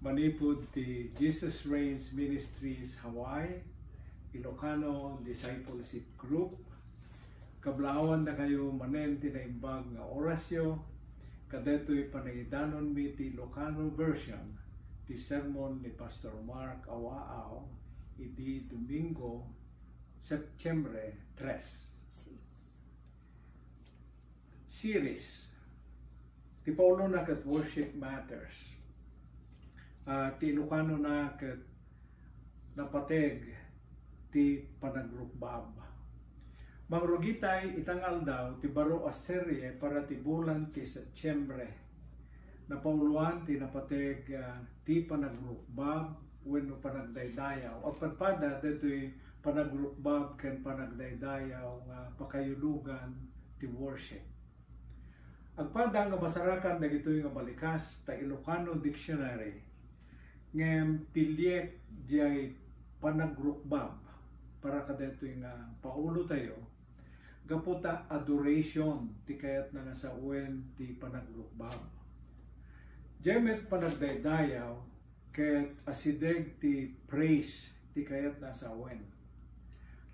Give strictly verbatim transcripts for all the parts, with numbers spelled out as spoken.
Manipud ti Jesus Reigns Ministries Hawaii, Ilocano Discipleship Group, kablaawan dakayo manen ti naimbag nga orasyo, kadetoy panangidanonmi ti Ilocano version ti sermon ni Pastor Mark Awaao idi Domingo, Septiembre tres. Series. Ti paulona ket Worship Matters. Ah, ti Ilocano na ket Napateg ti Panagrukbab. Mangrugitay ita nga aldaw ti baro a serye para ti bulan ti Septiembre. Napauloan ti napateg, ah, ti panagrukbab wenno panagdaydayaw. Agpadpada daytoy panagrukbab ken panagdaydayaw nga pakayulugan ti worship. Agpada nga masarakan dagitoy nga balikas ta Ilocano Dictionary, ngem piliek diay panagrukbab para kadaytoy nga paulotayo, gapu ta adoration ti kayatna nga sawen ti panagrukbab. Diay met panagdaydayaw ket asideg ti praise ti kayatna a sawen.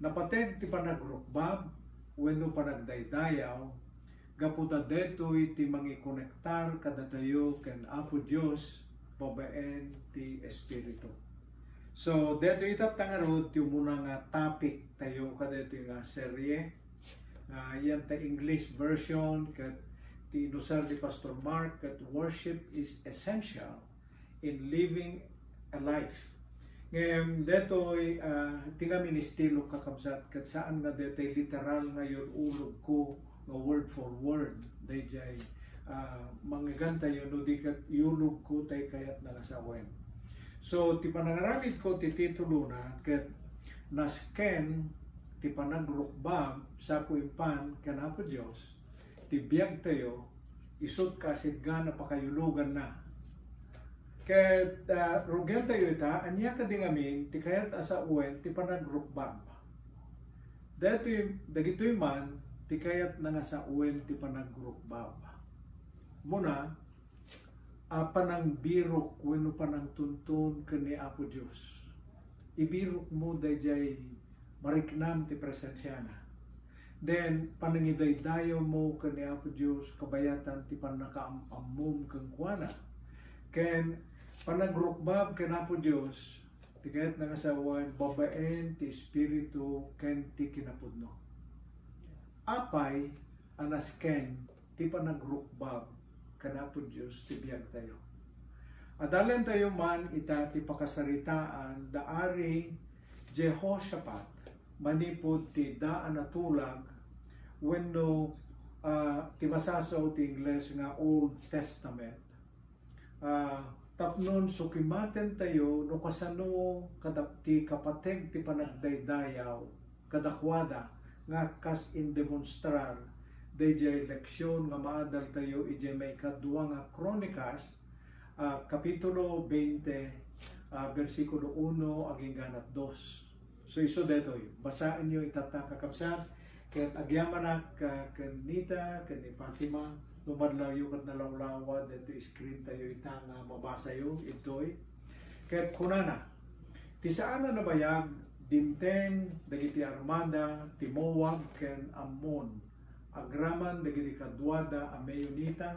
Napateg ti panagrukbab wenno panagdaydayaw gapu ta daytoy ti mangikonektar kadatayo ken Apo Dios babaen ti Espiritu. So, daytoy itatta ngarud ti umuna nga topic tayo kadaytoy nga serye. Ah, yan ta English version ket ti inusar ni Pastor Mark ket worship is essential in living a life. Ngem daytoy, ah, ti ngamin estilo, kakabsat, ket saan nga daytoy literal nga yul-ulogko nga word for word. Daydiay, ah, manggantayo no di ket yulogko tay kayatna nga sawen. So, ti panangaramidko ti titulona ket nasken ti panagrukbab sako impan ken Apo Dios ti biagtayo, isut' kaasitgan a pakayuluganna. Ket, ah, rugiantayo ita, ania kadi ngamin ti kayat a sawen ti panagrukbab? Daytoy, dagitoy man ti kayatna nga sawen ti panagrukbab. Muna, a panangbirok wenno panangtuntun ken ni Apo Dios. Ibirokmo daydiay mariknam ti presensiana. Then, panangidaydayawmo ken ni Apo Dios kabayatan ti pannakaam-ammom kenkuana. Ken panagrukbab ken Apo Dios, ti kayatna nga sawen, babaen ti Espiritu ken ti kinapudno. Apay a nasken ti panagrukbab ken Apo Dios ti biagtayo? Adalentayo man ita ti pakasaritaan da Ari Jehoshaphat manipud ti daan a tulag wenno, ah, ti masasaw ti Ingles nga Old Testament. Ah, tapnon sukimatentayo no kasano kadak ti kapateg ti panagdaydayaw kadakuada nga kas indemonstrar daydiay leksion nga maadaltayo idiay maikadua nga Kronikas, ah, kapitulo veinte, ah, bersikulo uno agingga dos. So, isu daytoy, basaenyo itatta, kakabsat, ket agyamanak, ah, ken Nita, ken ni Fatima, no madlawyo ket nalawlawa, daytoy screen tayo ita nga mabasayo, intoy. Ket kunana, ti saan a nabayag, dimteng dagiti armada ti Moab ken Ammon, agraman dagiti kaduada a Meunita,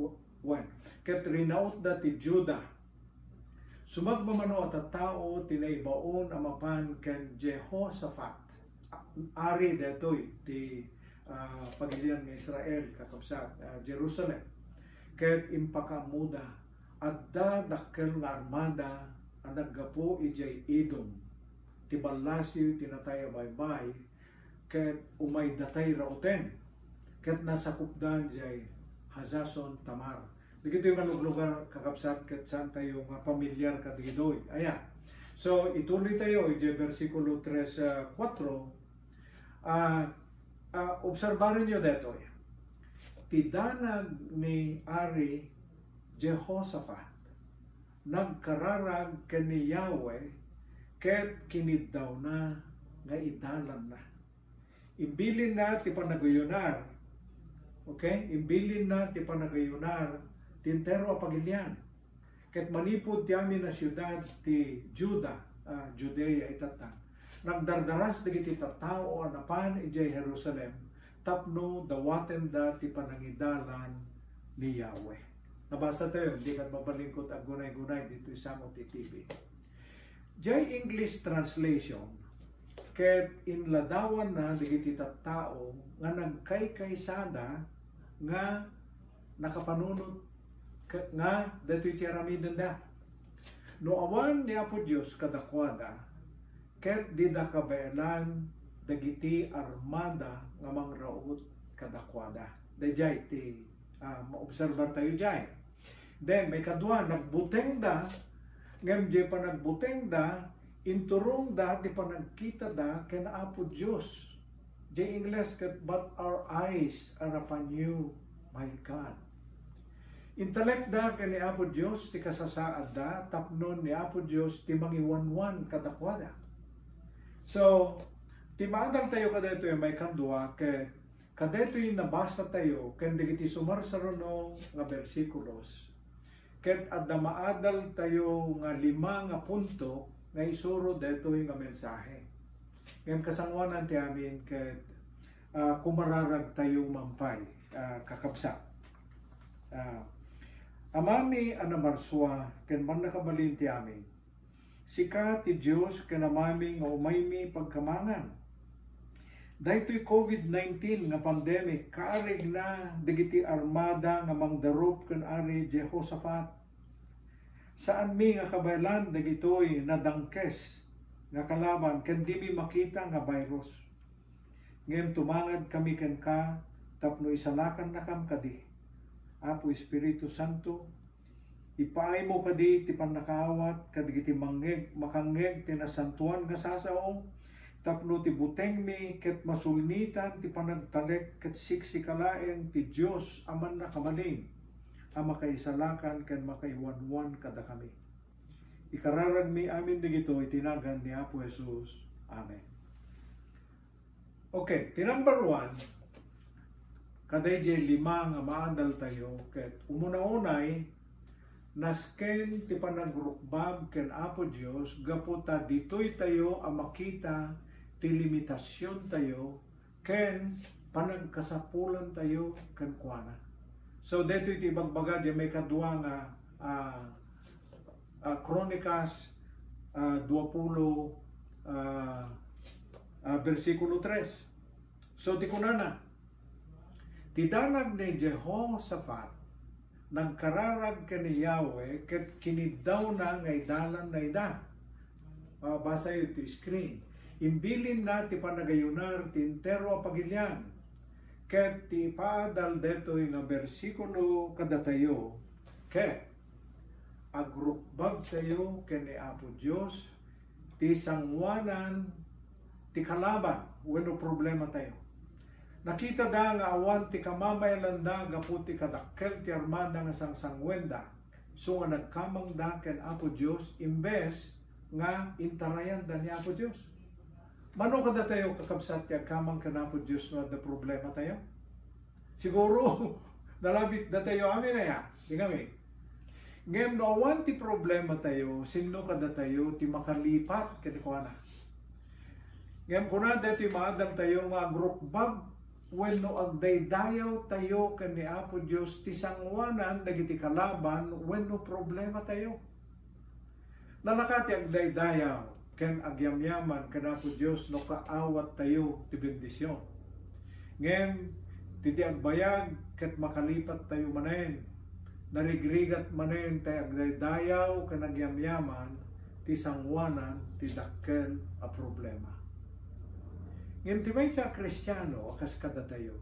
w-, wen, ket rinautda ti Juda, Sumagmamano a tattao ti naibaon a mapan ken Jehoshaphat, ari daytoy ti, ah, pagilian nga Israel, kakabsat, ah, Jerusalem. Ket impakaammoda, adda dakkel nga armada a naggapu idiay Edom, ti ballasiw ti natay a baybay, ket umayda tay rauten, ket nasakupdan diay Hazazon Tamar. Dagitoy nga luglugar, kakabsat, ket saantayo nga pamilyar kadagitoy. Aya. So, ituloy tayo idiay bersikulo tres, ah, kuatro. Ah, ah, obserbarenyo daytoy. Ti danag ni Ari Jehoshaphat nagkararag ken ni Yahweh ket kiniddawna nga idalanna. Imbilinna ti panagayunar. Okay? Imbilinna ti panagayunar ti entero a pagilian. Ket manipud ti amin a siudad ti Juda, ah, Judea itatta, nagdardaras dagiti tattao a napan idiay Jerusalem tapno dawatenda ti panangidalan ni Yahweh. Nabasa tayo, hindi ka mabalingkot aggunay-gunay dito sa mo ti T V. Jay English translation, ket inladawanna dagiti tattao nga nagkaykaysada nga nakapanunot ke-, nga daytoy ti aramidenda. No awan ni Apo Dios kadakuada, ket dida kabaelan dagiti armada nga mangraut kadakuada. Dayjay ti, ah, maobserbar tayo jay. Then, maikadua, nagbutengda, ngem jay panagbutengda, inturongda ti panagkitada ken Apo Dios. Jay English ket, "But our eyes are upon you, my God." Intalekda ken ni Apo Dios ti kasasaadda tapno ni Apo Dios ti mangiwanwan kadakuada. So, ti maadal tayo kadaytoy a maikadua ket kadaytoy nabasa tayo ken dagiti sumarsaruno nga bersikulos. Ket adda maadal tayo nga lima nga punto nga isuro daytoy nga mensahe. Ngem kasangoanan ti amin ket, ah, kumararag tayo man pay, ah, kakabsat. Ah, Amami a namarsua ken mannakabalin ti amin, sika ti Dios ken Amami nga umaymi pagkamangan. Daytoy COVID nineteen nga pandemic, kaarigna dagiti armada nga mangdarup ken Ari Jehoshaphat. Saanmi nga kabaelan dagitoy nadangkes nga kalaban ken dimi makita nga virus. Ngem tumangadkami kenka tapno isalakannakam kadi. Apo Espiritu Santo, ipaaymo kadi ti pannakaawat kadagiti mangngeg-, makangngeg ti nasantoan nga sasao, tapno ti butengmi ket masulnitan ti panagtalek ket siksika laeng ti Dios a mannakabalin a makaisalakan ken makaiwanwan kadakami. Ikararagmi amin dagitoy iti nagan ni Apo Jesus. Amen. Okay, ti number one, kadaydiay lima nga maadal tayo, ket umuna-unay, nasken ti panagrukbab ken Apo Dios gapu ta ditoy tayo a makita ti limitasion tayo ken panagkasapulan tayo kenkuana. So, daytoy ti ibagbaga di maikadua nga, ah, ah, Kronikas, ah, duapulo, ah, ah, bersikulo tres. So, ti kunana, ti danag ni Jehoshaphat nagkararag ken ni Yahweh ket kiniddawna nga idalan dayta. Ah, basayo ti screen. Imbilinna ti panagayunar ti entero a pagilian. Ket ti ipaadal daytoy nga bersikulo kadatayo, ket agrukbabtayo ken ni Apo Dios ti sangoanan ti kalaban wenno problematayo. Nakitada nga awan ti kamamaelanda gapu ti kadakkel ti armada nga sangsanguenda, so nga nagkamangda ken Apo Dios imbes nga intarayanda ni Apo Dios. Mano kadatayo, kakabsat, ti agkamang ken Apo Dios no adda problematayo? Siguro, nalabit datayo amin aya, di kami. Ngem no awan ti problematayo, sinno kadatayo ti makalipat kenkuana? Ngem kuna daytoy maadal tayo nga agrukbab wenno agdaydayaw tayo ken ni Apo Dios ti sangoanan dagiti kalaban wenno problematayo. Nalaka ti agdaydayaw ken agyamyaman ken Apo Dios no kaawat tayo ti bendision. Ngem, ti, ti agbayag ket makalipat tayo manen, narigrigat manen ti agdaydayaw ken agyamyaman ti sangoanan ti dakkel a problema. Ngem ti maysa a Kristiano a kas kadatayo,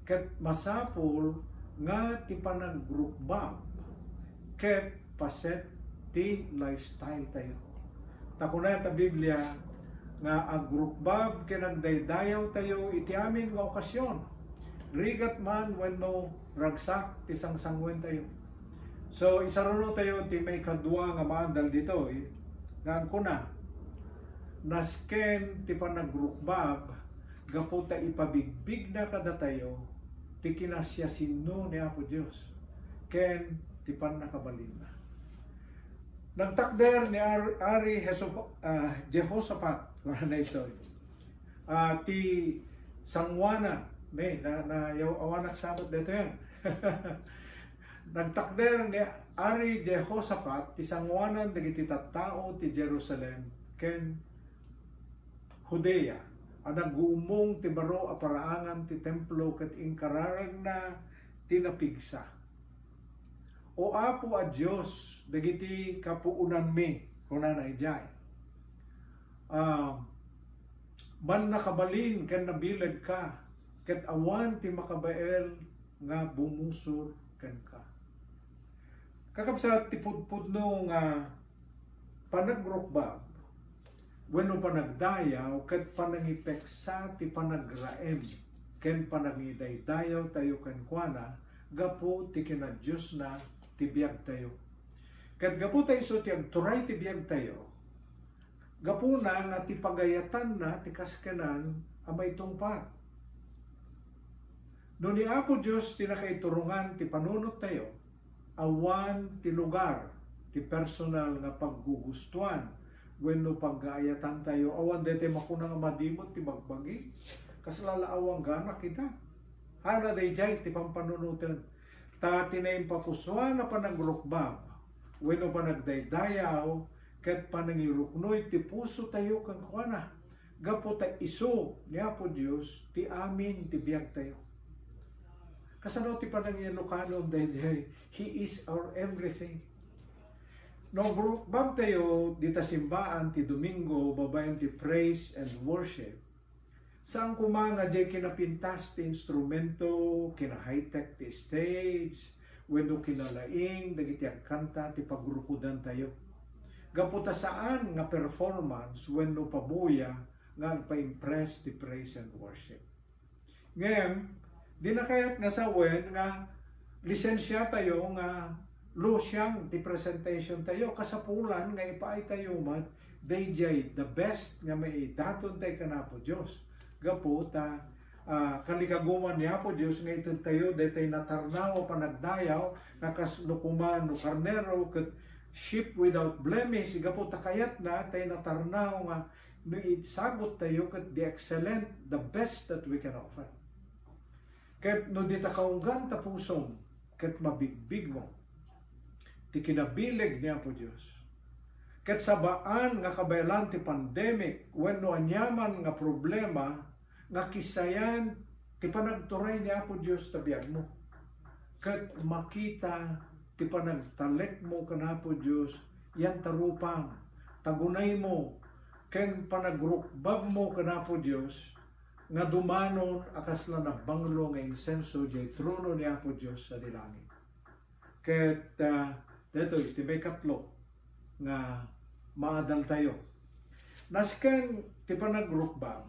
ket masapul nga ti panagrukbab ket paset ti lifestyle tayo. Ta kuna ta Biblia nga agrukbab ken agdaydayaw tayo iti amin nga okasion, rigat man wenno ragsak ti sangsanguentayo. So, isaruno tayo ti maikadua nga maandal ditoy, nga agkuna, nasken ti panagrukbab gapu ta ipabigbigna kadatayo ti kinasiasino ni Apo Dios ken ti pannakabalinna. Nagtakder ni Ar-, Ari Jehoshaphat, kunana itoy, ah, ti sangoanan, ne, na, na, yaw-, awanak sabot daytoy. Nagtakder ni Ari Jehoshaphat ti sangoanan dagiti tattao ti Jerusalem ken Judea a nagguummong ti baro a paraangan ti templo ket inkararagna ti napigsa. O Apo a Dios dagiti kapuonanmi, kunana idiay, ah, mannakabalin ken nabilegka, ket awan ti makabael nga bumusor kenka. Kakabsat, ti pudpudno nga panagrukbab wenno panagdayaw ket panangipeksa ti panagraem ken panangidaydayaw tayo kenkuana gapu ti kinadiosna ti biagtayo. Ket gapu ta isu ti agturay ti biagtayo, gapuna nga ti pagayatanna ti kaskenan a maitungpal. No ni Apo Dios ti nakaiturongan ti panunottayo, awan ti lugar ti personal nga paggugustoan wenno pagaayatantayo. Awan daytoy makuna nga madimot ti bagbagi. Kasla la awan gana kita. Hala daydiay ti pampanunoten. Ta ti naimpapusuan a panagrukbab wenno panagdaydayaw ket panangiruknoy ti pusotayo kenkuana, gapu ta isu ni Apo Dios ti amin ti biagtayo. Kasano ti panangilukanon daydiay? He is our everything. No agrukbabtayo dita simbaan ti Domingo babaen ti praise and worship, saan koma nga diay kinapintas ti instrumento, kina-high-tech ti stage, wenno kinalaing dagiti agkanta ti pagrukodantayo. Gapu ta saan nga performance wenno pabuya nga agpa-impress ti praise and worship. Ngem, dina kayat nga sawen nga lisensiatayo nga lusiang ti presentationtayo. Kasapulan nga ipaaytayo met daydiay the best nga maidatontayo ken Apo Dios. Gapu ta, ah, kalikaguman ni Apo Dios nga itedtayo daytoy natarnaw a panagdayaw nga kas no koma no karnero ket sheep without blemish, gapu ta kayatna tay natarnaw nga no isaguttayo ket the excellent, the best that we can offer. Ket no dita kaunggan ta pusom ket mabigbigmo ti kinabileg ni Apo Dios, ket sabaan nga kabaelan ti pandemic wenno aniaman nga problema nga kissayan ti panagturay ni Apo Dios ta biagmo, ket makita ti panagtalekmo ken Apo Dios yan tarupang, tagunaymo, ken panagrukbabmo ken Apo Dios nga dumanon a kasla nabanglo nga insenso diay trono ni Apo Dios sadi langit. Ket, ah, daytoy ti maikatlo nga maadaltayo. Nasken ti panagrukbab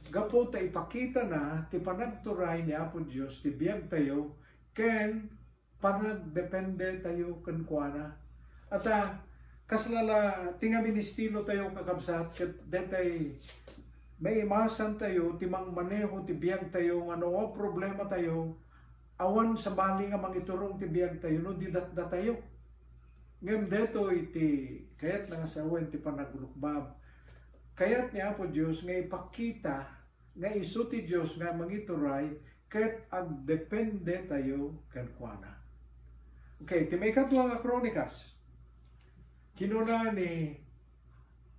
gapu ta ipakitana ti panagturay ni Apo Dios ti biagtayo ken panagdependetayo kenkuana. Ata, kasla la ti ngamin estilotayo, kakabsat, ket daytay maimasantayo ti mangmaneho ti biagtayo nga no problematayo, awan sabali nga mangiturong ti biagtayo no di datdatayo. Ngem daytoy ti kayatna nga sawen ti panagrukbab. Kayat ni Apo Dios nga ipakita nga isu ti Dios nga mangituray ket agdependetayo kenkuana. Okay, ti maikadua nga Kronikas, kinuna ni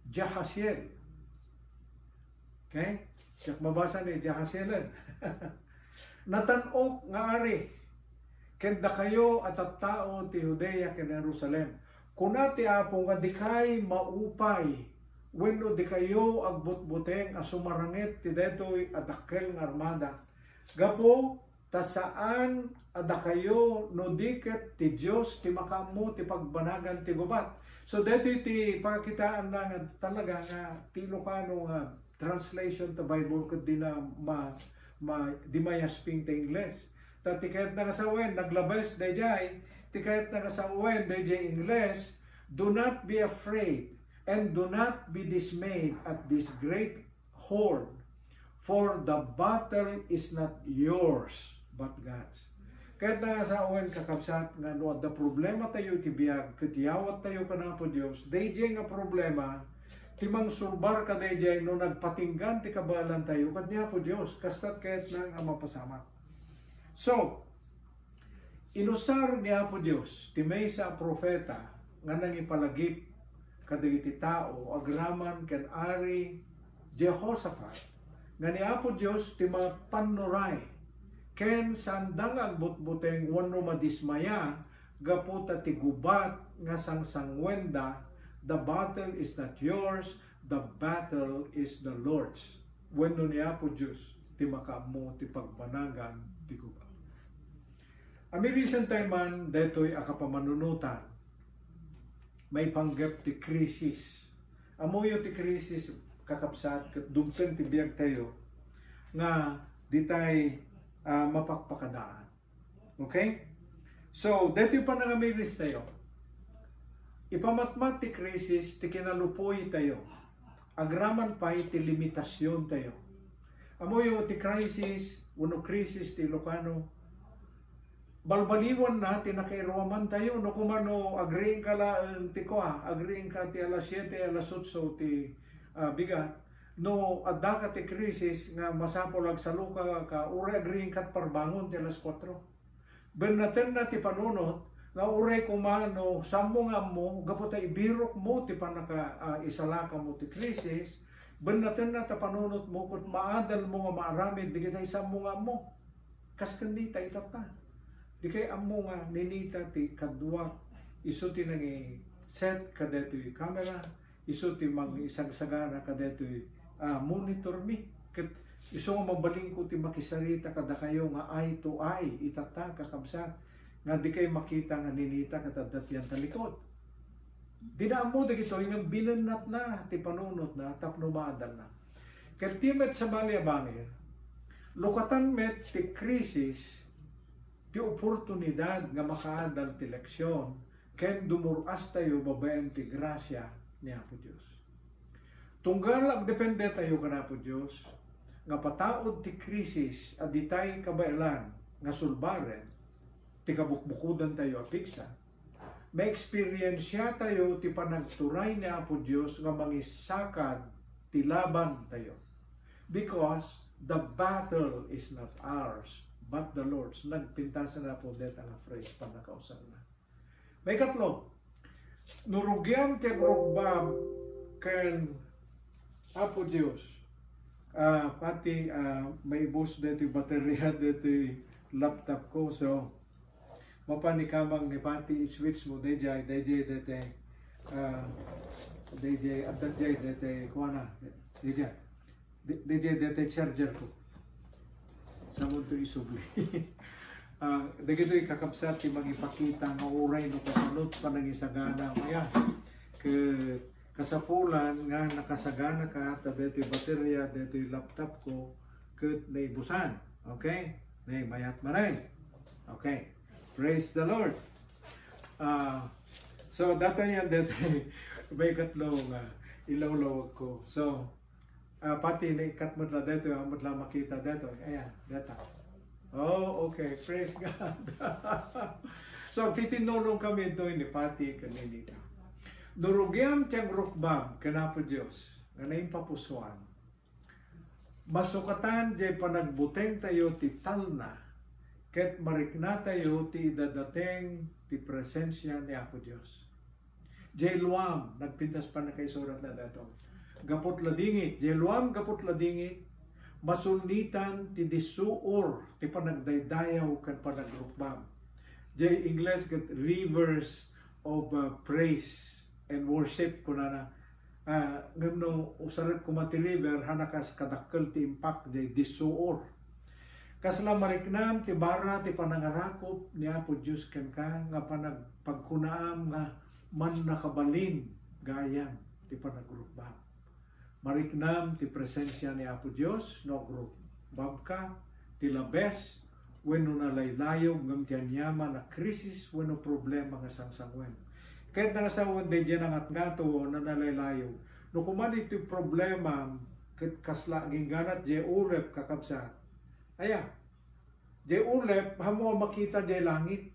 Jahaziel. Okay? Siak mabasa ni Jahazielen. Natan-ok nga ari, ken dakayo a tattao ti Judea ken Jerusalem, kuna ti Apo nga dikay maupay wenno dikayo agbutbuteng a sumaranget ti daytoy a dakkel nga armada, gapu ta saan a dakayo no di ket ti Dios ti makaammo ti pagbanagan ti gubat. So, daytoy ti pakitaanna nga talaga nga ti Ilocano nga translation ta Bible ket di na ma, ma, di mayasping ta Ingles. Ta ti kayatna nga sawen, naglabes daydiay, ti kayatna nga sawen daydiay Ingles, "Do not be afraid and do not be dismayed at this great horde, for the battle is not yours, but God's." Kayatna nga sawen, kakabsat, nga no adda problematayo iti biag ket yawattayo ken Apo Dios, daydiay nga problema ti mangsulbar kadaydiay no nagpatinggan ti kabaelantayo ken ni Apo Dios. Kasta ti kayatna nga mapasamak. So, inusar ni Apo Dios ti maysa a profeta nga nangipalagip kadagiti tao agraman ken Ari Jehoshaphat nga ni Apo Dios ti mapannuray, ken saanda nga agbutbuteng wenno madismaya gapu ta ti gubat nga sangsanguenda, "The battle is not yours, the battle is the Lord's." Wenno ni Apo Dios ti makaammo ti pagbanagan ti gubat. Amirisan tayo man daytoy a kapamanunotan, maipanggep ti krisis. Ammoyo ti krisis, kakabsat, ket dumteng ti biagtayo nga ditay, ah, mapakpakadaan. Okay? So, daytoy panangamiris tayo. Ipamatmat ti krisis ti kinalupoy tayo. Agraman pay ti limitasion tayo. Ammoyo ti crisis, wenno krisis ti Ilocano, balbaliwanna ti nakairuaman tayo. No kumano, agriingka laeng ti kua, agriingka ti alas siete, alas otso ti, ah, bigat. No addaka ti krisis nga masapul agsaloka ka, uray agriingkat parbangon ti alas kuatro. Bennatenna ti panunot nga uray koma no saanmo nga ammo, gapu ta ibirokmo ti pannaka-, ah, isalakamo ti krisis, bennatenna ta panunotmo ket maadalmo nga maaramid dagiti saanmo nga ammo. Kas ken nita itatta. Dikay ammo nga ni nita ti kaduak, isu ti nangi-set kadaytoy camera, isu ti mangisagsagana kadaytoy, ah, monitor mi. Ket isu nga mabalinko ti makisarita kadakayo nga eye to eye itatta, kakabsat, nga dikay makita nga ni nita ket adda ti yan talikod. Dina ammo dagitoy ngem binennatna ti panunotna tapno maadalna. Ket ti met sabali a bangir, lukatan met ti krisis ti oportunidad nga makaadal ti leksion ken dumur-astayo babaen ti grasia ni Apo Dios. Tunggal agdependetayo ken Apo Dios nga pataud ti krisis a ditay kabaelan nga sulbaren ti kabukbukodantayo a pigsa, maeksperiensiatayo ti panagturay ni Apo Dios nga mangisakad ti labantayo. Because the battle is not ours, but the Lord's. Nagpintasan na po deta nga phrase, pannakausarna. Maikatlo, no rugiam ti agrukbab ken Apo Dios, ah, pati, ah, maibus deti bateria deti laptop ko, so, mapan ikamang ni pati i-switch mo, daydiay, daydiay, daydiay, ah, daydiay, adda jay, daydiay, kuana, daydiay. Di, di, di, daytoy charger ko. Samonto isubli. Ah, dagitoy kakabsat ti mangipakita nga uray no kasanot panangisagana. Maya, ke, kasapulan nga nakasagana ka, ta daytoy baterya, daytoy laptop ko, ket naibusan. Okay? Nay, mayat manen. Okay. Praise the Lord. Ah, so, data yan, data, may katlo nga ilawlawag ko. So, Ah, pati naikat met la daytoy, amat la makita daytoy. Ayan, data. Oh, okay. Praise God. So, agtitinulong kami daytoy ni Pati ken ni Nita. No rugiam ti agrukbab ken Apo Dios nga naimpapusoan, masukatan jay panagbutengtayo ti talna ket mariknatayo ti idadateng ti presensia ni Apo Dios. Jay luam, nagpintas pannakaisuratna daytoy. Gaput ladingit, jay luam gaput ladingit, masulnitan ti dissuor ti panagdaydayaw ken panagrukbab. Jay Ingles ket rivers of, uh, praise and worship, kunana. Ah, ngem no usarek koma ti river, hana kas kadakkel ti impact jay dissuor. Kasla mariknam ti bara ti panangarakop ni Apo Dios kenka nga panag-, pagkunaam nga mannakabalin gayam ti panagrukbab. Mariknam ti presensia ni Apo Dios no agrukbabka, ti labes wenno nalaylayog ngem ti aniaman a krisis wenno problema nga sangsanguen. Ket nangasawen daydiay nangatngato wenno nalaylayog. No kuman iti problema ket kasla agingganat jay ulep, kakabsat. Aya, Jay ulep, ammo a makita jay langit.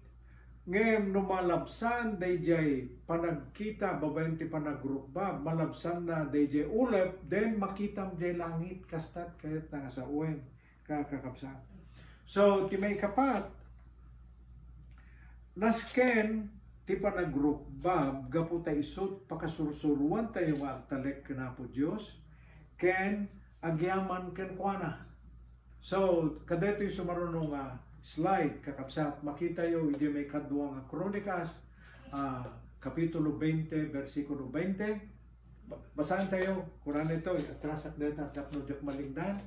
Ngem no malabsan dayjay panagkita babaen ti panagrukbab, malabsanna dayjay ulep, then makitam jay langit, kastat kayat nga sawen, ka-, kakabsat. So, ti maikapat, nasken ti panagrukbab gapu ta isut' pakasursuroantayo nga agtalek ken Apo Dios ken agyaman kenkuana. So, kadaytoy sumaruno nga slide, kakabsat, makitayo idiay maikadua nga Kronikas, ah, Kapitulo twenty, bersikulo twenty. Ba-, basaentayo, kunana itoy, atrasak deta, tapno diak malingdan.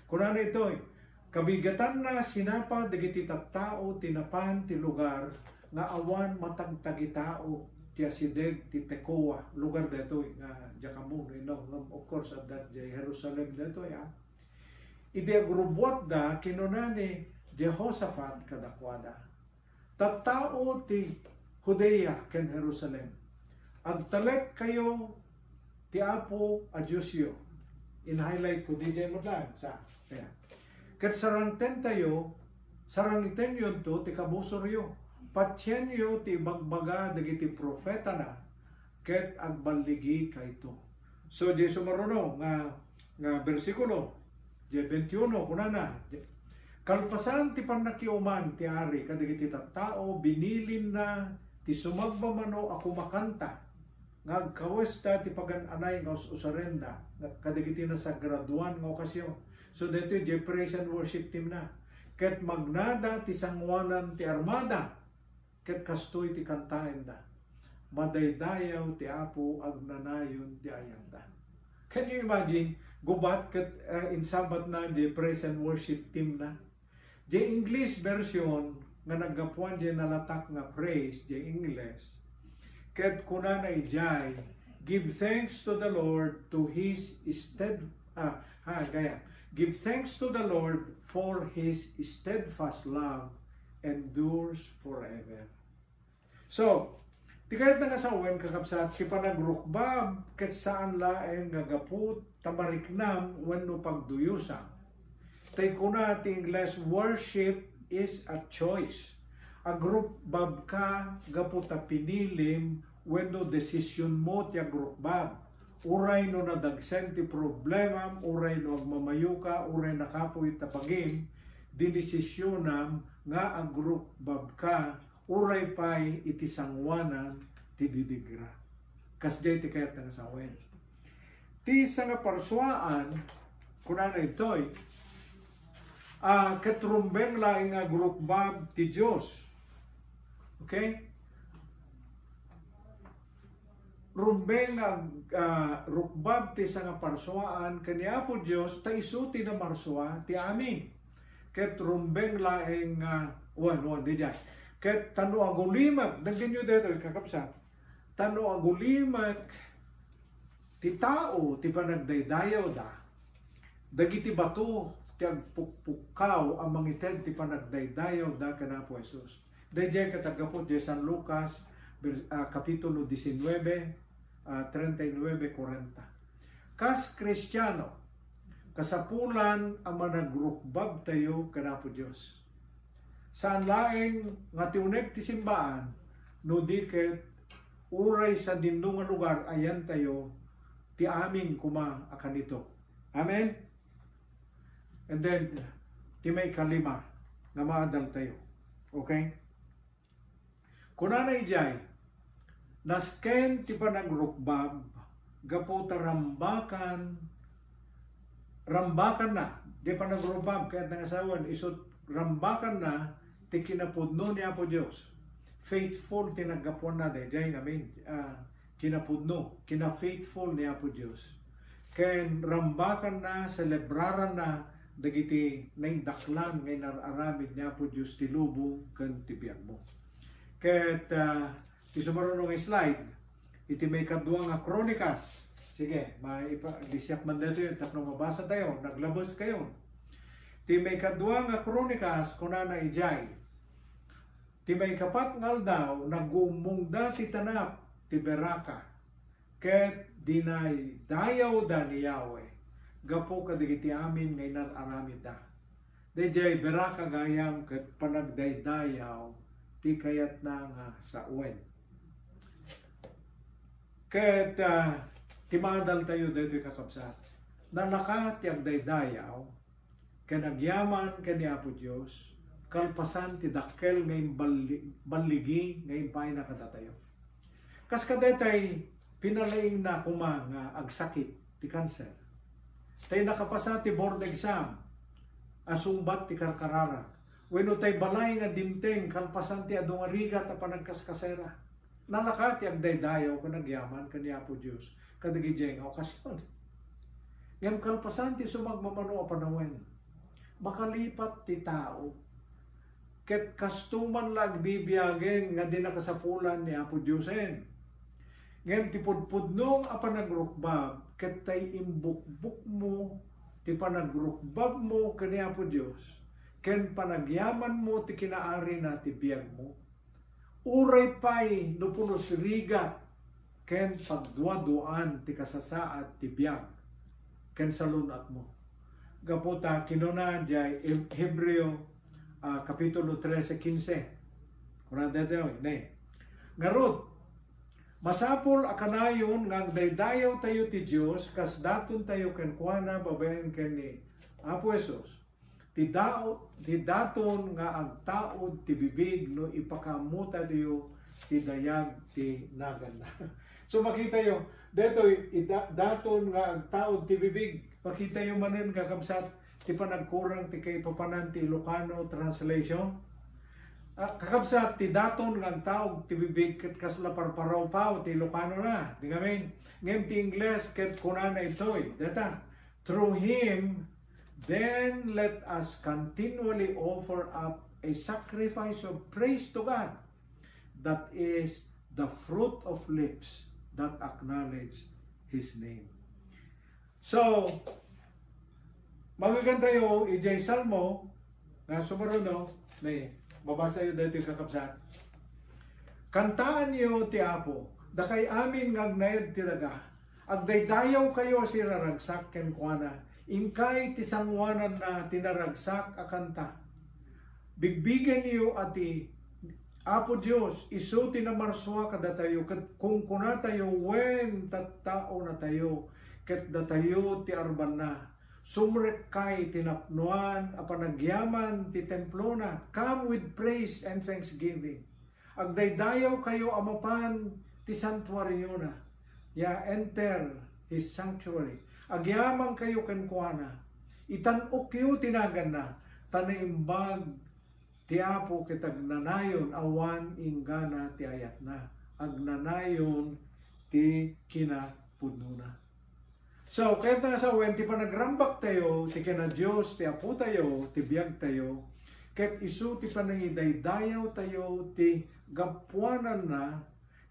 Kunana itoy, kabigatanna sinapa dagiti tattao ti napan ti lugar nga awan matagtagitao ti asideg ti Tekoa, lugar daytoy nga diak ammo no inno, ngem of course, adda diay Jerusalem daytoy, ah. Idi agrubbuatda, kinuna ni Jehoshafat kadakuada, "Tattao ti Judea ken Jerusalem, agtalekkayo ti Apo a Diosyo." In-highlight ko, diay met laeng, sa, kaya. "Ket sarangtentayo, sarangitenyonto ti kabusoryo. Patienyo ti ibagbaga dagiti profetana, ket agballigikayto." So, diay sumaruno nga, nga bersikulo, diay twenty-one, kunana, "Kalpasan ti pannakiuman ti ari kadagiti tattao, binilinna ti sumagmamano a kumakanta nga agkawesta ti pagan-anay nga us-usarenda nga kadagiti nasagradoan nga okasion." So, daytoy diay praise and worship team na. "Ket magnada ti sangoanan ti armada." Ket kastoy ti kantaenda, "Madaydayaw ti Apo, agnanayon ti ayatda." Can you imagine? Gubat ket, uh, insabatna diay praise and worship team na. Diay English version nga naggapuan diay nalatak nga praise, diay English, ket kunana idiay, "Give thanks to the Lord to his stead-," ah, ha, gaya, "Give thanks to the Lord, for his steadfast love endures forever." So, ti kayatna nga sawen, kakabsat, ti panagrukbab ket saan laeng nga gapu ta mariknam wenno pagduyusam. Tay kuna ti Ingles, "Worship is a choice." Agrukbabka gapu ta pinilim wenno desisionmo ti agrukbab. Uray no nadagsen ti problemam, uray no agmamayoka, uray nakapuy ta bagim, dinesisionam nga agrukbabka uray pay iti sangoanan ti didigra. Kasdiay ti kayatna nga sawen. Ti sangaparsuaan, kunana ditoy, ah, "Ket rumbeng laeng nga agrukbab ti Dios." Okay? Rumbeng nga ag-, ah, rukbab ti sangaparsuaan ken ni Apo Dios, ta isu ti namarsua ti amin. Ket rumbeng laeng nga, wen, wen, didiay. Ket ta no agulimek, denggenyo daytoy, kakabsat. Ta no agulimek ti tao ti panagdaydayawda, dagiti bato ti agpukpukkaw a mangited ti panagdaydayawda ken Apo Jesus. Daydiay ket aggapu diay San Lucas, ber-, ah, Kapitulo diecinuebe, ah, treinta y nueve, cuarenta. Kas Kristiano, kasapulan a managrukbabtayo ken Apo Dios. Saan laeng nga ti uneg ti simbaan, no di ket uray sadino nga lugar ayantayo ti amin koma a kanito. Amen? And then, ti maikalima nga maadaltayo. Okay? Kunana idiay, nasken ti panagrukbab gapu ta rambakan, rambakanna, di panagrukbab, kayatna nga sawen, isut' rambakanna ti kinapudno ni Apo Dios. Faithful ti naggapuanna daydiay ngamin, ah, kinapudno, kina-faithful ni Apo Dios. Ken rambakanna, selebraranna dagiti naindaklan nga inar-aramid ni Apo Dios ti lubong ken ti biagmo. Ket, ah, ti sumaruno nga slide, iti maikadua nga Kronikas. Sige, maipa-, lisiak man daytoy tapno mabasatayo, naglabes kayo. Ti maikadua nga Kronikas, kunana idiay, Ti maikapat nga aldaw, naguummongda ti tanap ti Beraka, ket dinaydayawda ni Yahweh gapu kadagiti amin nga inar-aramidda. Daydiay, beraka gayam, ket panagdaydayaw ti kayatna nga sawen. Ket, ah, ti maadaltayo daytoy, kakabsat, nalaka ti agdaydayaw ken agyaman ken ni Apo Dios, kalpasan ti dakkel nga imballi-, balligi nga impaayna kadatayo. Kas kadaytay, pinalaingna koma nga agsakit ti kanser. Tay nakapasa ti board exam a sungbat ti karkararag, wenno tay balay nga dimteng kalpasan ti adu nga rigat a panagkaskasera. Nalaka ti agdaydayaw ken agyaman ken ni Apo Dios kadagiti nga okasyon. Ngem kalpasan ti sumagmamano a panawen, makalipat ti tao. Ket kastoman la agbibiagen nga di nakasapulan ni Apo Diosen. Ngem ti pudpudno a panagrukbab ket tay imbukbokmo ti panagrukbabmo ken ni Apo Dios, ken panagyamanmo ti kinaarina ti biagmo. Uray pay no pulos rigat ken pagduaduaan ti kasasaad ti biag ken salun-atmo. Gapu ta kinuna diay Heb-, Hebreo, ah, Kapitulo trese, kinse. Kuna daytoy, ne. Ngarud, masapul a kanayon nga agdaydayawtayo ti Dios kas datontayo kenkuana babaen ken ni Apo Jesus. Ti dao-, ti daton nga agtaud ti bibig no ipakaammotayo ti dayag ti naganna. So, makitayo, daytoy, ida-, daton nga agtaud ti bibig. Makitayo manen, kakabsat, ti panagkurang ti kaipapanan ti Ilocano translation. Ah, kakabsat, ti daton nga agtaud ti bibig ket kasla parparawpaw ti Ilocano na. Di ngamin. Ngem ti Ingles ket kunana itoy, deta, "Through him, then let us continually offer up a sacrifice of praise to God, that is the fruit of lips that acknowledge his name." So, mabigantayo, ijay Salmo, nga sumaruno, ne, mabasayo daytoy, kakabsat. "Kantaanyo ti Apo, dakay amin nga agnaed ti daga. Agdaydayawkayo a siraragsak kenkuana. Inkay ti sangoananna ti naragsak a kanta. Bigbigenyo a ti Apo Dios, isu ti namarsua kadatayo, ket kunkunatayo, wen tattaonatayo, ket datayo ti arbanna. Sumrekkay ti napnoan a panagyaman ti templona. Come with praise and thanksgiving. Agdaydayawkayo a mapan ti santuariona. Ya, enter his sanctuary. Agyamankayo kenkuana. Itan-okyo ti naganna, ta naimbag ti Apo ket agnanayon, awan inggana ti ayatna. Agnanayon ti kinapudnona." So, kayatna nga sawen, ti panagrambaktayo ti ken-a-Dios ti Apotayo, ti biagtayo, ket isu ti panangidaydayawtayo ti gapuananna,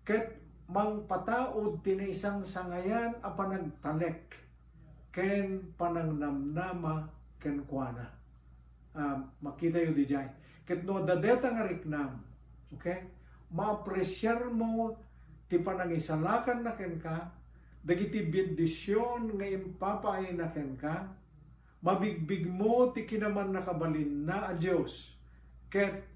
ket mangpataud ti naisangsangayan a panagtalek ken panangnamnama kenkuana. Ah, makitayo diay. Ket no adda dayta nga riknam, okay? Maapresiarmo ti panangisalakanna kenka, dagiti bendision nga impapaayna kenka, mabigbigmo ti kinamannakabalinna a Dios, ket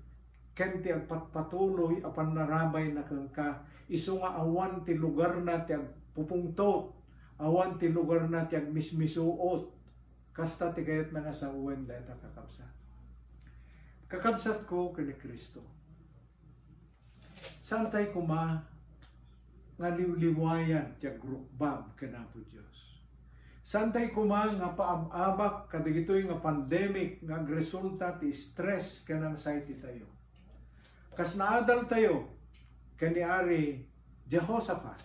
ken ti agpatpatuloy a pannarabayna kenka, isu nga awan ti lugarna ti agpupungtot, awan ti lugarna ti agmismisuot. Kasta ti kayatna nga sawen dayta, kakabsat. Kakabsatko ken ni Cristo, saantay koma nga liwliwayan ti agrukbab ken Apo Dios. Saantay koma nga paab-abak kadagitoy nga pandemic nga agresulta ti stress ken anxiety tayo. Kas naadaltayo ken ni Ari Jehoshaphat,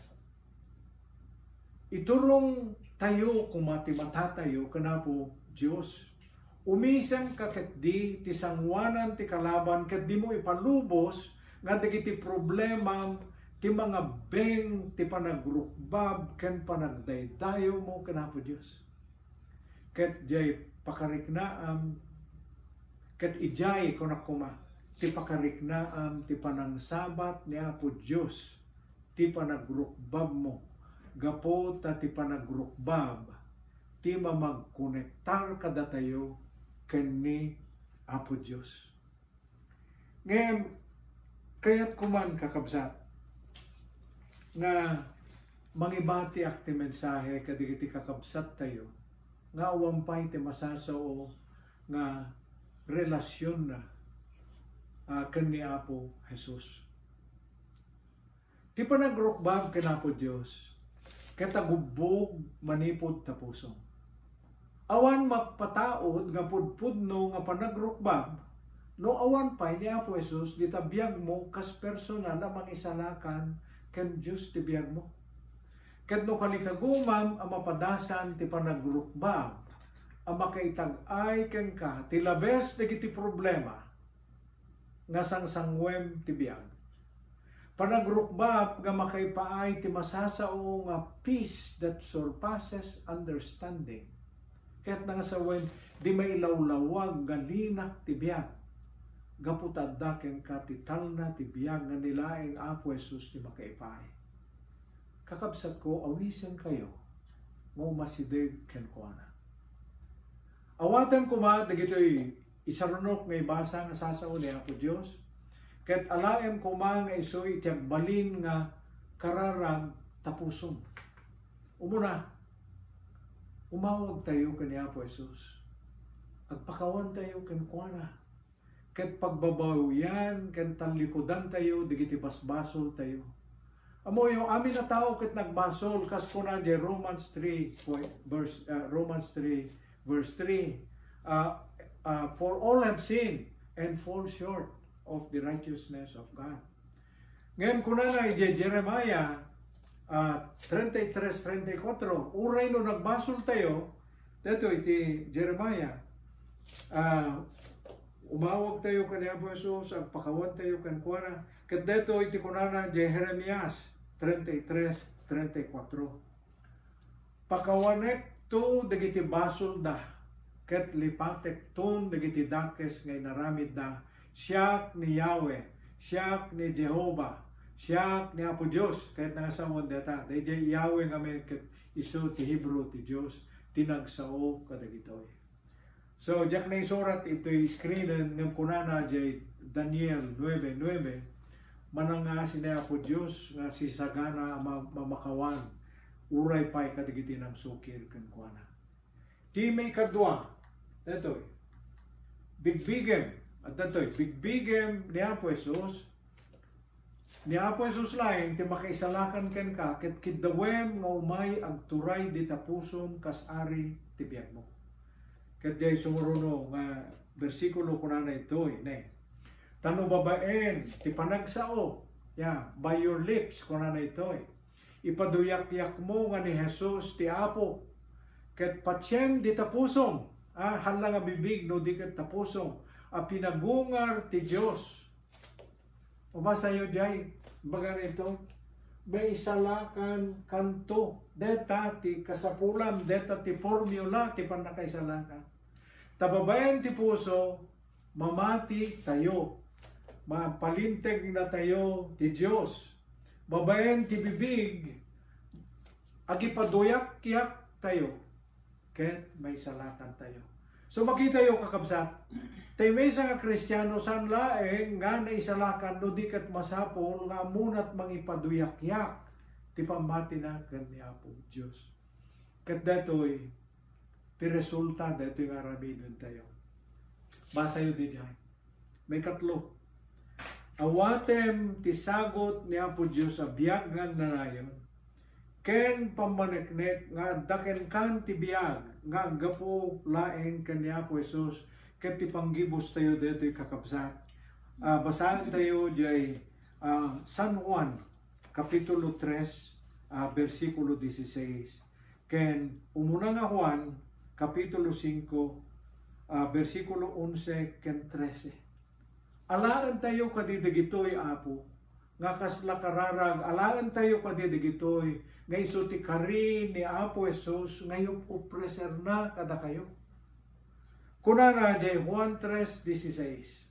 iturongtayo koma ti matatayo ken Apo Dios. Umisemka ketdi ti sangoanan ti kalaban ket dimo ipalubos nga dagiti problemam ti mangabbeng ti panagrukbab ken panagdaydayawmo ken Apo Dios. Ket diay pakariknaam, ket idiay, kunak koma, ti pakariknaam ti panangsabat ni Apo Dios ti panagrukbabmo, gapu ta ti panagrukbab ti mamagkonektar kadatayo ken ni Apo Dios. Ngem, kayatko man, kakabsat, nga mangibatiak ti mensahe kadagiti kakabsattayo nga awan pay ti masasao nga relasionna, ah, ken ni Apo Jesus. Ti panagrukbab ken Apo Dios ket agubbog manipud ta pusom. Awan mapataud nga pudpudno nga panagrukbab no awan pay ni Apo Jesus dita biagmo kas personal a mangisalakan ken Dios ti biagmo. Ket no kalikagumam a mapadasan ti panagrukbab a makaitag-ay kenka ti labes dagiti problema nga sangsanguem ti biag. Panagrukbab nga makaipaay ti masasao nga peace that surpasses understanding. Ket nangasawen, di mailawlawag nga linak ti biag. Gapu ta adda kenka ti talna ti biag nga ni laeng Apo Jesus ti makaipaay. Kakabsatko, awisenkayo nga umasideg kenkuana. Awatem koma dagitoy isarunok nga ibasa nga sasao ni Apo Dios, ket alaem koma nga isu iti agbalin nga kararag ta pusom. Umuna, umawagtayo ken ni Apo Jesus. Agpakawantayo kenkuana. Ket pagbabawian ken tallikudantayo dagiti basbasoltayo. Ammoyo, amin a tao ket nagbasol, kas kuna diay Romans three, verse, uh, Romans three, verse three, uh, uh, "For all have sinned and fall short of the righteousness of God." Ngem kunana idiay Jeremiah, ah, treinta y tres, treinta y cuatro, uray no nagbasoltayo, daytoy iti Jeremiah, ah, umawagtayo ken ni Apo Jesus, agpakawantayo kenkuana, ket daytoy iti kunana idiay Jeremias treinta y tres, treinta y cuatro. Pakawanekto dagiti basolda, ket lipatekton dagiti dakes nga inaramidda. Siak ni Yahweh, siak ni Jehovah, siak ni Apo Dios. Ket nangasawen dayta, daydiay Yahweh ngamin ket isu ti Hebrew ti Dios, ti nagsao kadagitoy. So, diak naisurat itoy screenen, ngem kunana diay Daniel nuebe nuebe, "Manangngasi ni Apo Dios nga sisagana a ma-, mamakawan, uray pay kadagiti nangsukir kenkuana." Ti maikadua, daytoy, bigbigem, adda toy, bigbigem ni Apo Jesus, ni Apo Jesus laeng ti makaisalakan kenka, ket kiddawem nga umay agturay dita pusom kas ari ti biagmo. Ket diay sumuruno nga bersikulo kunana itoy, ne, "Ta no babaen ti panagsao, ya, by your lips," kunana itoy, "ipaduyakyakmo nga ni Jesus ti Apo, ket patiem dita pusom," a, hala nga bibig no di ket ta pusom, "a pinagungar ti Dios." Mabasayo diay, baga nito, maisalakankanto. Deta ti kasapulam, deta ti formula ti pannakaisalakan. Ta babaen ti puso, mamati tayo. Mapalinteg natayo ti Dios. Babaen ti bibig, agipaduyak-yak tayo. Ket maisalakan tayo. So, makitayo, kakabsat, tay maysa nga Kristiano, saan laeng nga naisalakan no di ket masapul nga ammona't mangipaduyak-yak ti pammatina ken ni Apo Dios. Ket daytoy ti resulta daytoy nga aramiden tayo. Basayo diay. Maikatlo, awatem ti sagut ni Apo Dios a biag nga agnanayon, ken pammaneknek nga adda kenkan ti biag nga aggapu laeng ken ni Apo Jesus, ket ti panggibustayo daytoy, kakabsat. Ah, basaentayo diay, ah, San Juan, Kapitulo tres, ah, bersikulo dieciséis. Ken umuna nga Juan, Kapitulo singko, ah, bersikulo onse ken trese. Alaentayo kadi dagitoy, Apo, nga kasla kararag, alaentayo kadi dagitoy nga isu ti kari ni Apo Jesus nga iyop-, opreserna kadakayo. Kunana diay Juan tres dieciséis,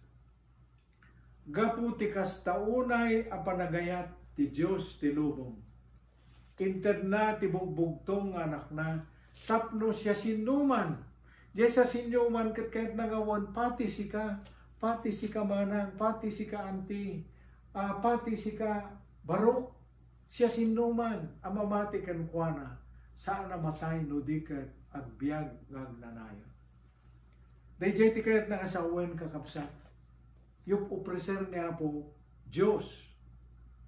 "Gapu ti kasta unay a panagayat ti Dios ti lubong, intedna ti bugbugtong nga Anakna tapno siasinoman Diay siasinoman ket kayatna nga awan, pati sika, pati sika manang, pati sika anti, ah, pati sika barok, siasinoman a mamati kenkuana, saan a matay no di ket agbiag nga agnanayon. Daydiay ti kayatna nga sawen, kakabsat. Yup-upreser ni Apo Dios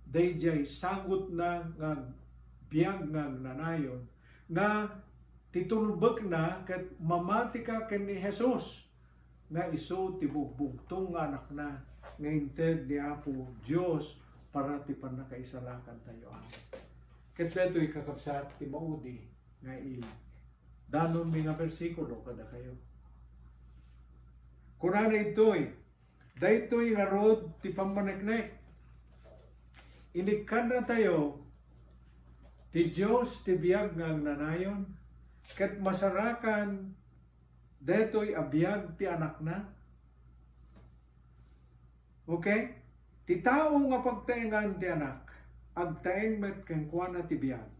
daydiay sagutna nga biag nga agnanayon, nga ti tulbekna ket mamatika ken ni Jesus, nga isu ti bugbugtong nga Anakna nga inted ni Apo Dios para ti pannakaisalakantayo. Amen. Ket daytoy, kakabsat, ti maudi nga idanonmi nga bersikulo kadakayo. Kunana ditoy, daytoy ngarud ti pammaneknek. Inikkannatayo ti Dios ti biag nga agnanayon, ket masarakan daytoy a biag ti Anakna. Okay? Ti tao nga pagtaengan ti Anak, agtaeng met kenkuana ti biag.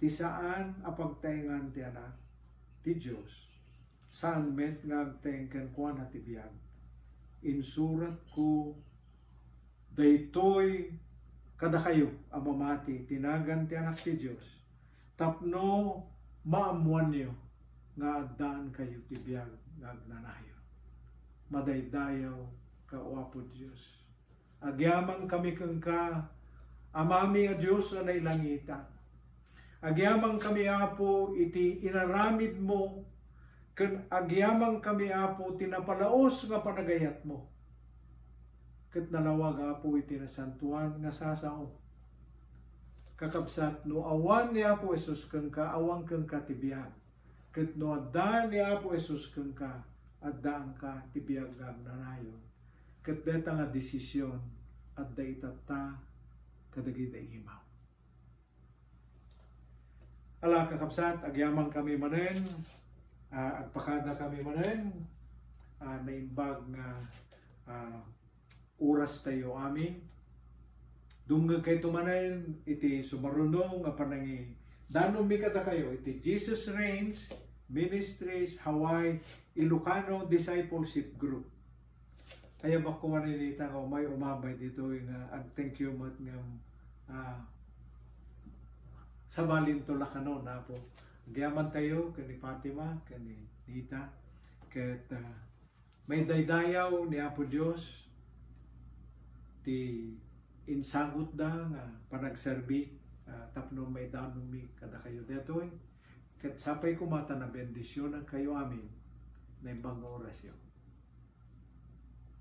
Ti saan a pagtaengan ti Anak, ti Dios, saan met nga agtaeng kenkuana ti biag. Insuratko daytoy kadakayo a mamati iti nagan ti Anak ti Dios, tapno maammoanyo nga addaankayo ti biag nga agnanayon. Madaydayaw ka, O Apo Dios. Agyamankami kenka, Amami a Dios a nailangitan. Agyamankami, Apo, iti inaramidmo, ken agyamankami, Apo, ti napalaos nga panagayatmo. Ket nalawag, Apo, iti nasantoan nga sasao. Kakabsat, no awan ni Apo Jesus kenka, awan kenka ti biag. Ket no adda ni Apo Jesus kenka, addaanka ti biag nga agnanayon. Ket dayta nga desisyon, adda itatta kadagiti imaw. Ala, kakabsat, agyamankami manen, ah, agpakadakami manen, ah, naimbag nga, ah, orastayo amin. Dumngegkayto manen iti sumaruno nga panangidanonmi kadakayo iti Jesus Reigns Ministries Hawaii Ilocano Discipleship Group. Ayabakko manen ita nga umay umabay ditoy nga ag-thank you met nga, ah, sabalinto la kano, Apo. Agyamantayo ken ni Fatima, ken ni Nita, ket, ah, maidaydayaw ni Apo Dios ti insagutda nga panagserbi, ah, tapno maidanonmi kadakayo daytoy. Ket sapay koma ta nabendisionankayo amin. Naimbag nga orasyo.